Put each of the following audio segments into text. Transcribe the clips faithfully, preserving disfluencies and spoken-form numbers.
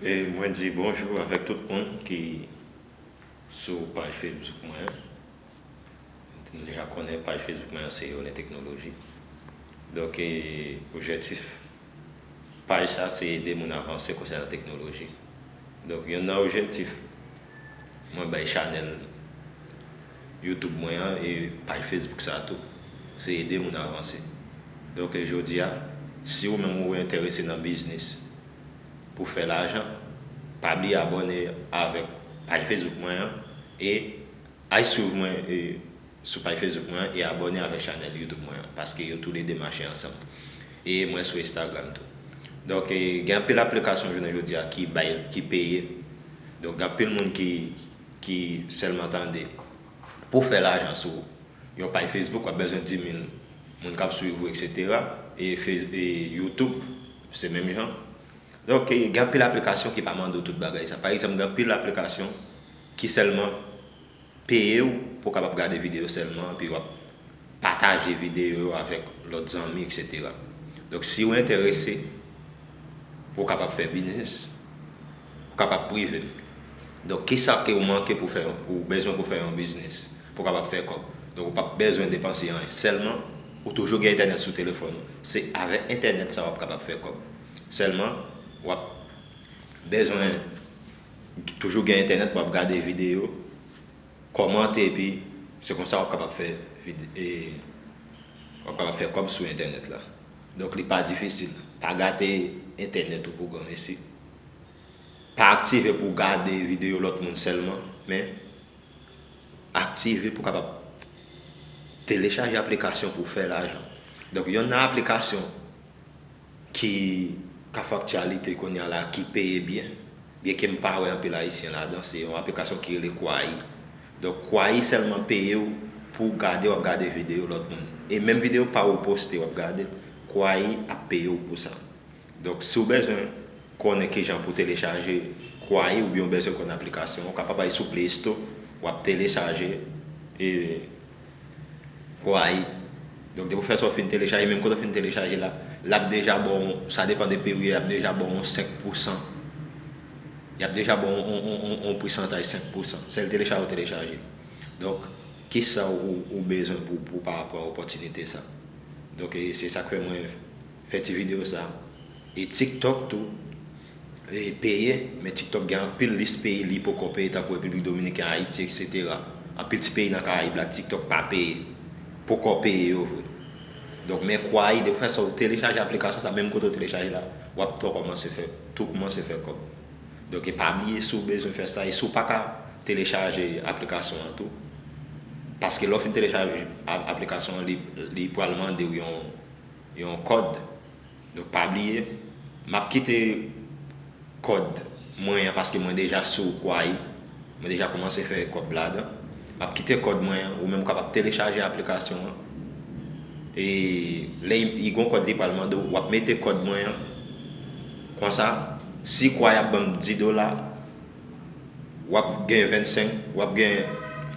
E mwen di bonjou avèk tout moun ki sou paj Facebook mwen an. Nou deja konnen paj Facebook mwen an se Yolen Teknoloji. Donk, e, objektif paj sa se ede moun avanse konsènan teknoloji. Donk, youn nan objektif mwen bay chanèl YouTube mwen an e paj Facebook sa tou, se ede moun avanse. Donk, e jodi a, si ou menm ou enterese nan biznis pou fè lajan, pa bliye abòne avèk paj Facebook mwen an e al swiv mwen e sou paj Facebook mwen an e abòne avèk chanèl YouTube mwen an, paske yo toulede mache ansanm. E mwen sou Instagram tou. Donk, e, gen anpil aplikasyon jounen jodi a ki bay, ki peye. Donk, gen anpil moun ki, ki sèlman tande pou fè lajan sou yon paj Facebook, w ap bezwen di mil moun k ap swiv ou, etsetera. E Face-, e YouTube, se menm jan. Donk, e, gen anpil aplikasyon ki pa mande w tout bagay sa. Pa egzanp, gen anpil aplikasyon ki sèlman peye w pou w kapab gade videyo sèlman, epi w ap pataje videyo yo avèk lòt zanmi, etsetera. Donk, si w enterese pou w kapab fè biznis, ou kapab prive m. Donk, kisa ke w manke pou fè, ou bezwen pou fè yon biznis, pou w kapab fè kòb? Donk, ou p ap bezwen depanse anyen. Sèlman, ou toujou gen entènèt sou telefòn ou. Se avèk entènèt sa w ap kapab fè kòb. Sèlman, w ap bezwen toujou gen entènèt pou w ap gade videyo, kòmante, epi se konsa w ap kapab fè vide-, e, w ap kapab fè kòb sou entènèt la. Donk, li pa difisil. Pa gate entènèt ou pou granmesi. Pa aktive pou w gade videyo lòt moun sèlman, men aktive pou w kapab telechaje aplikasyon pou w fè lajan. Donk, yonn nan aplikasyon ki, k ap fè aktyalite kounye a la, ki peye byen, byenke m pa wè anpil Ayisyen ladan, se yon aplikasyon ki rele Kwai. Donk, Kwai sèlman peye w pou w gade, w ap gade videyo lòt moun. E menm videyo pa w ou poste, w ap gade l, Kwai ap peye w pou sa. Donk, si w bezwen konnen kijan pou telechaje Kwai oubyen w bezwen konn aplikasyon an, ou kapab al sou Play Store, w ap telechaje, e, Kwai. Donk, depi w fè sa, w fin telechaje, menm kote w fin telechaje la, l ap deja ba w, sa depann de peyi w ye, l ap deja ba w yon senk pousan. Y ap deja ba w yon, yon, yon, yon, yon pousantaj senk pousan. Sèl telechaje w telechaje. Donk, kisa ou, ou bezwen pou, pou pa pran opòtinite sa? Donk, e se sa k fè mwen fè ti videyo sa. E TikTok tou, e peye, men TikTok gen anpil lis peyi li poko peye, tankou Repiblik Dominiken, Ayiti, etsetera. Anpil ti peyi nan Karayib la, TikTok pa peye. Poko peye yo vre. Donk, men Kwai, depi w fè sa, ou telechaje aplikasyon sa, menm kote w telechaje la, w ap tou kòmanse fè, tou kòmanse fè kòb. Donk, e pa bliye, si w bezwen fè sa, e si w pa ka telechaje aplikasyon an tou, paske lè w fin telechaje a-, aplikasyon an, li, li pral mande w yon, yon kòd. Donk, pa bliye, m ap kite kòd mwen an, paske mwen deja sou Kwai. Mwen deja kòmanse fè kòb ladan. M ap kite kòd mwen an, ou menm ou kapab telechaje aplikasyon an. E lè li, li gon kòd li pral mande w, w ap mete kòd mwen an. Konsa, si Kwai ap ban m dis dola, w ap gen vennsenk, w ap gen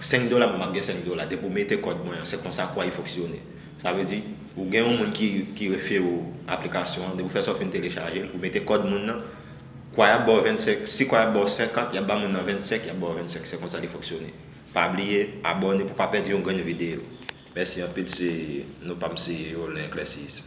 senk dola, mwen m ap gen senk dola. Depi w mete kòd mwen an, se konsa Kwai fonksyone. Sa vle di, ou gen yon moun ki, ki refere w aplikasyon an, depi w fè sa w fin telechaje l, ou mete kòd moun nan, Kwai ap ba w vennsenk, si Kwai ap ba w senkant, y ap ba moun nan vennsenk, y ap ba w vennsenk, se konsa li fonksyone. Pa bliye, abòne pou w pa pèdi yon grenn videyo. Mèsi anpil, se nou pa m se Yolen Clèsis.